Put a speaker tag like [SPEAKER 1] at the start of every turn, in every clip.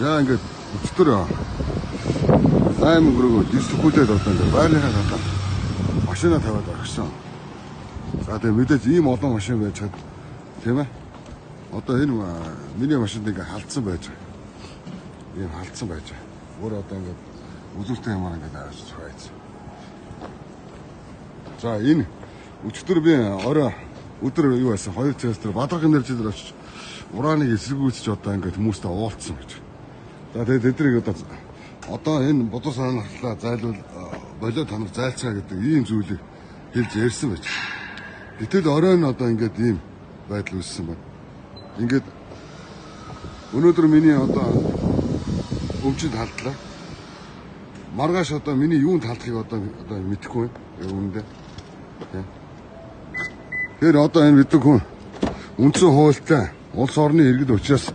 [SPEAKER 1] За ингээд өчтөр 8 өнгөрөөгөө дисхүүлээд одоо ингээд байрныхаа гадаа машина тавиад орхисон. За тэгээ мэдээж ийм олон машин байж чад тийм ээ. Одоо энэ миний машинд ингээд халдсан байж байгаа. Ийм халдсан байж байгаа. Өөр одоо ингээд үзүүртэй юмар ингээд авч байж. За энэ өчтөр би орой өдөр юу байсан 2 цагаас тэр бадрах энержи дээр очиж урааныг эсэргүүцэж одоо ингээд хүмүүстэй уулзсан гэж. За тэгээд тэднийг одоо энэ бодол санаачлаа зайлвал болоо танар зайлцгаа гэдэг ийм зүйлийг хэлж ярьсан байж. Гэтэл орой нь одоо ингээд ийм байдал үүссэн байна. Ингээд өнөөдөр миний одоо өмчөнд халдлаа. Маргааш одоо миний юунд халдахыг одоо мэдэхгүй байна. Яг үүндээ. Тэгэхээр одоо энэ бид хүн үндсэн хуультай улс орны иргэд учраас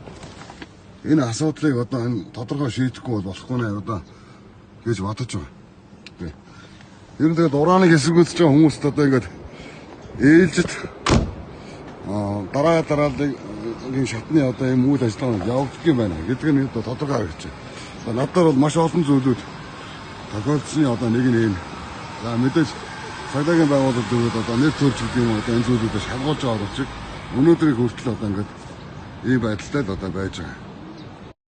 [SPEAKER 1] энэ асуудлыг одоо энэ тодорхой шийдэхгүй бол болохгүй нэ одоо гэж бодож байгаа. Ер нь тэгээд урааныг эсэргүүцэж байгаа хүмүүст одоо ингээд ээлжид дараа дарааллын шатны одоо ийм үйл ажиллагаа явагддаг юм байна гэдэг нь одоо тодорхой харагдаж байна. Надад бол маш олон зүйлүүд тохиолдсны одоо нэг нь энэ. За мэдээж цагдаагийн байгууллага зүгүүд одоо нэр төрж гэдэг юм одоо энэ зүйлүүдээ шалгуулж байгаа боловч өнөөдрийг хүртэл одоо ингээд ийм байдалтай л одоо байж байгаа.